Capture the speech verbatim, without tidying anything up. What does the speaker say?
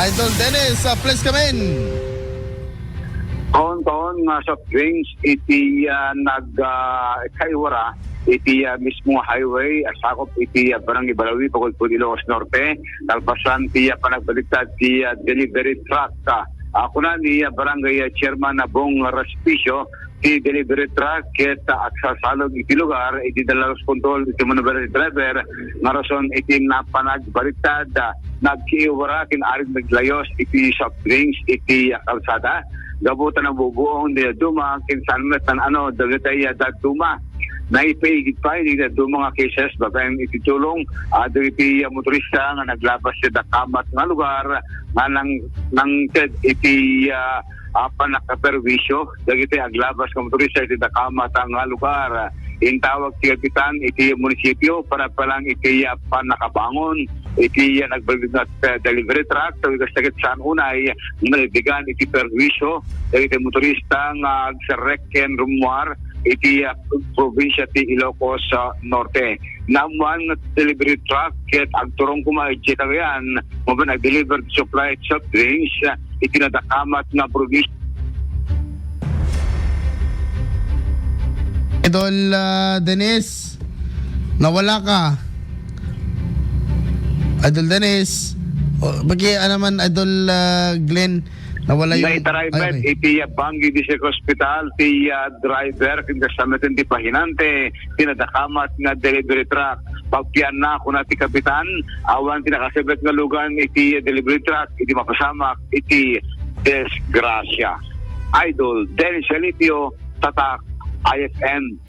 Idol Dennis, uh, please come in. Kaon-kaon nga soft drinks iti, ah, nag, ah, kaiwara iti, ah, mismo highway, ah, sakop iti, ah, Barangay Balawi, Pagudpud, Ilocos Norte. Kalpasan ti, ah, panagbaliktad ti, ah, delivery truck. Ah, ah, kuna ni, ah, Barangay, ah, Chairman, ah, Bong Raspicio, ti delivery truck ket, ah, agsasalog iti lugar iti dala loss control iti manubela ti driver nga rason iti napanagbaliktad, ah, nagkiiwara ken arid naglayos iti soft drinks iti, ah, kalsada. Gapu ta nabubuong ti dadduma ken saan met tan-aw dagiti, ah, dadduma. Naipaigid pay ti dadduma nga cases babaen iti tulong, ah, dagiti, ah, motorista nga naglabas ti dakamat nga lugar nga nang-, nangted iti, ah, ah, pannakaperwisyo dagiti aglabas nga motorista iti dakamat nga lugar. Intawag ti kapitan iti munisipio para palang iti, ah, pannakabangon iti, ah, nagbalbaliktad nga, ah, delivery truck, ta kas dagiti saan unay nga naibigan iti perwisyo dagiti motorista nga agserrek ken rummuar iti, ah, probinsia ti Ilocos, ah, Norte. Naammuan nga delivery truck ket agturong koma idiay Cagayan mapan ag-deliver ti supply ti soft drinks, ah, iti nadakamat nga probinsia. Idol, ah, Dennis, nawala ka. Idol Dennis, o, bagi, ano man, Idol, ah, Glenn, nawala yung Naitaray met ay, okay. iti, ah, Bangui District Hospital ti, ah, driver ken kastameten ti pahinante ti nadakamat nga delivery truck. Pagpianna, kuna ti kapitan, awan ti nakasabet nga lugan iti delivery truck iti mapasamak iti disgrasya. Idol Dennis Alipio, Tatak I F M.